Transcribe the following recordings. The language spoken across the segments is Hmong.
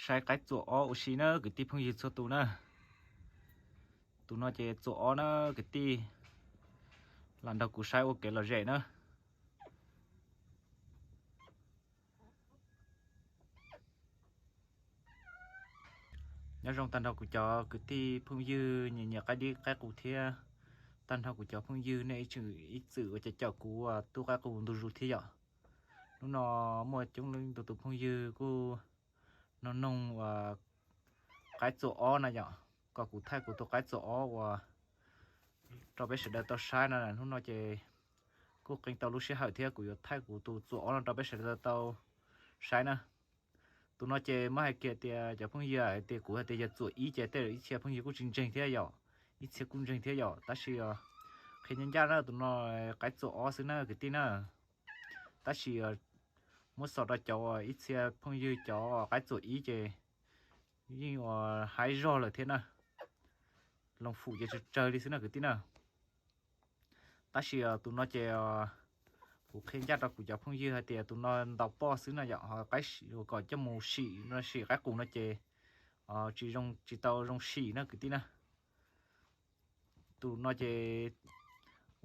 Saib qaib txuas ob ua si na kwv tij phooj ywg txhua tus na. Tus no ces txuas ob na kwv tij, lam nrog kuv saib ua kev lom zem na. Nyob zoo tag nrho kuv cov kwv tij phooj ywg nyiam nyiam qaib dib qaib qus thiab tag nrho kuv cov phooj ywg nej ib txwm ua caum kuv ua tub qaib qus ntu zus thiab yom. Hnub no muaj coob leej ntau tus phooj ywg kuj noog noog uas qaib txuas ob na yom, kom kuv thaij kuv tus qaib txuas ob uas rau peb sawv daws tau saib no. Hnub no ces kuj qee tau lub sij hawm thiab kuv yuav thaij kuv tus txuas ob no rau peb sawv daws tau saib na. Tus no ces muab hais kiag tias cov phooj ywg hais tias kuv hais tias yog txuas ib ces tej zaum ib txhia phooj ywg kuj tsis ntseeg thiab yom, ib txhia kuj ntseeg thiab yom, tab sis qhia ncaj ncaj na tus no qaib txuas ob xwb na kwv tij na. Tab sis muab xaus rau cov ib txhia phooj ywg cov qaib txuas ib ces yeej ua haib zog lawm thiab na. Loo fum ces tsawg tsawg li xwb na kwv tij na. Tab sis tus no ces kuv qhia ncaj rau kuv cov phooj ywg hais tias tus no ntaus poj xwb na yom, ho qaib sim kom coj mus sim no sim qaib qus no ces tsis zoo tsis tau zoo sim na kwv tij na. Tus no ces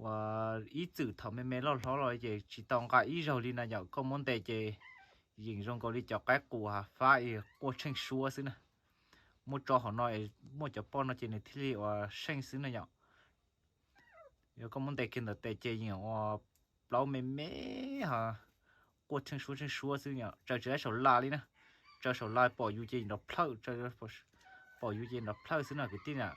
uas ib txwm thaum me me loj hlob los ces tsis tau nqa ib zaug li na yom, koj muab ntes ces yeem zoo nkaus li cov qaib qus hav fab quaj tsheej suab xwb na. Muab tso hauv no muaj cov poj no ces nws thiaj li uas seej xwb na yom. Yog koj muab ntes kiag ntawm tes ces yeem ua plaub me me ho quaj tsheej suab tsheej suab xwb yom, tsaws tsis laib saum laj li na. Tsaws saum laj pom yus ces nrov plhawj, pom yus ces nrov plhawj xwb no kwv tij na.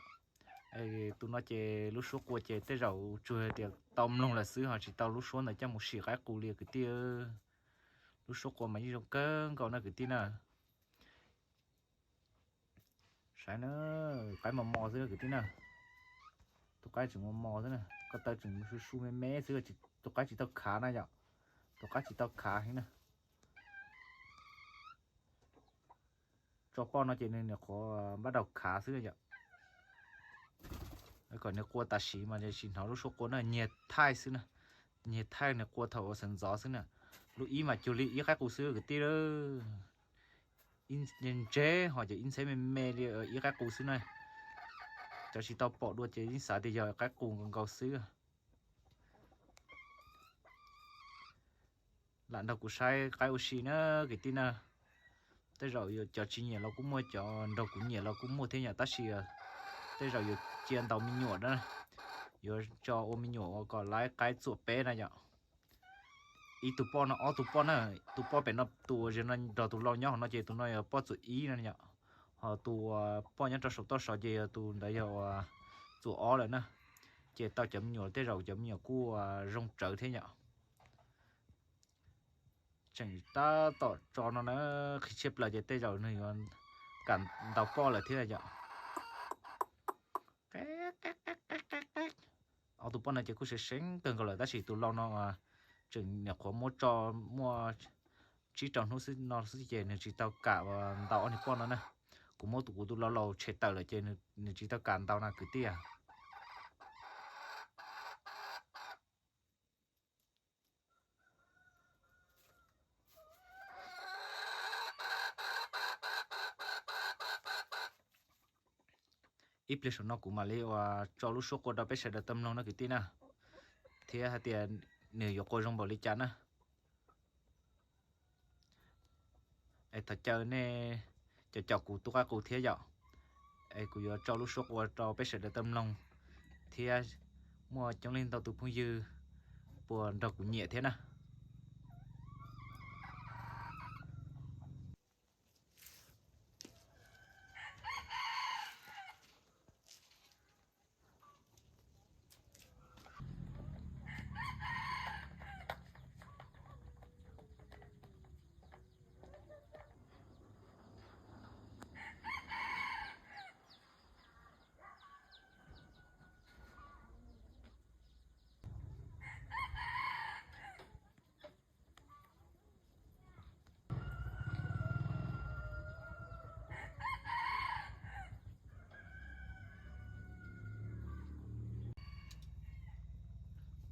Tus no ces lub suab qua ces tej zaum tsuas tias tau mloog lawm xwb ho tsis tau lub suab ntawd coj mus sim qaib qus li kwv tij. Lub suab qua mas yeej zoo kawg nkaus na kwv tij na. Saib na, qaib mos mos xwb kwv tij na. Tus qaib tseem mos mos xwb na, ko taw tseem su su me me xwb, tus qaib tsis tau khav na yom. Tus qaib tsis tau khav heev na. Tso poj no ces nws nyuam qhuav npaj daus khav xwb yom. Kom nws qua tam sim mas sim hnov lub suab qua na, nyiag thaij xwb na. Nyiag thaij nws qua thaum uas sawv ntxov xwb na. Lub ib mas cuag li ib qaib qus xwb kwv tij. Ntse ho ces ib ntxheb me me li ib qaib qus xwb na. Cov tsis tau pom dua ces yeej xav tias yog qaib qus nkaus nkaus xwb. Lam nrog kuv saib qaib ua si na kwv tij na. Tej zaum cov tsis nyiam los kuj muaj, cov nrog kuv nyiam los kuj muaj thiab yom, tab sis tej zaum yuav cia ntaus me nyuam na, yuav tso ua me nyuam ua kom laib qaib txuam peb na yom. Ib tug poj no ob tug poj na, tus poj pem no tus uas zaum no nrog tus lau nyob hauv no ces tus no yog poj txuam ib no yom. Ho tus uas poj nyob rau saum toj sov ces yog tus ntawd yog uas txuam ob lawm na. Ces tau cov me nyuam tej zaum cov me nyuam kuj zoo tsawv thiab yom. Tseem tab tom tso no na, qhib tshiab plaws ces tej zaum nws yuav kam ntaus poj lawm thiab yom. Ob tug poj no ces kuj seev seev kawg nkaus lawm tab sis tus lau no tseem nyuam qhuav muab tso muaj tsib rau hnub xwb no xwb ces nws tsis tau kam ntaus ob niag poj no na. Kuv muab tus kuv tus lau laus tshem tawm lawm ces nws tsis tau kam ntaus na kwv tij. Ib pliag saum no kuv mam li uas tso lub suab qua rau peb sawv daws tau mloog na kwv tij na, thiab hais tias nws yuav qua zoo npaum li cas na. Es thov caw nej cov caum kuv tub qaib qus thiab yom. Es kuv yuav tso lub suab qua rau peb sawv daws tau mloog, thiab muaj coob leej ntau tus phooj ywg puas nrog kuv nyiam thiab na.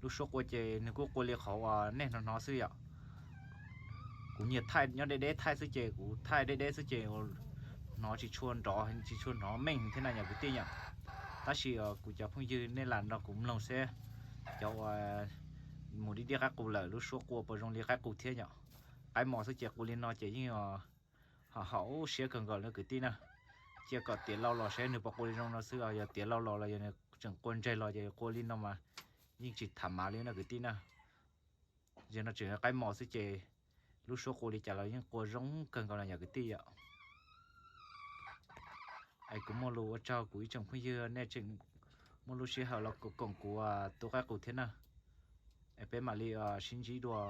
Lub suab qua ces nws kuj qua li qhov uas nej hnov hnov xwb yom. Kuv nyiag thaij nyob deb deb thaij xwb ces kuv thaij deb deb xwb ces hnov tsis tshua nrov tsis tshua hnov meej thiab na yom kwv tij yom. Tab sis kuv cov phooj ywg nej lam nrog kuv mloog seb cov uas mus dib diab qaib qus lawm lub suab qua puas zoo li qaib qus thiab yom. Qaib mos xwb ces qua li no ces yeej ho haum siab kawg nkaus na kwv tij na. Cia kom tiav lau los saib nws puas qua li zoo no xwb, yog tiav lau los los yog nws tseem qua ntseg los ces qua li no mas yeej tsis tham mav li na kwv tij na. Yog no tseem qaib mos xwb ces lub suab qua li cas los yeej qua zoo kawg nkaus na yom kwv tij yom. Es kuv muaj lus ua tsaug kuv ib tsoom phooj ywg nej tseem muaj lub sij hawm los koom kuv tua qaib qus thiab na. Es peb mam li sib ntsib dua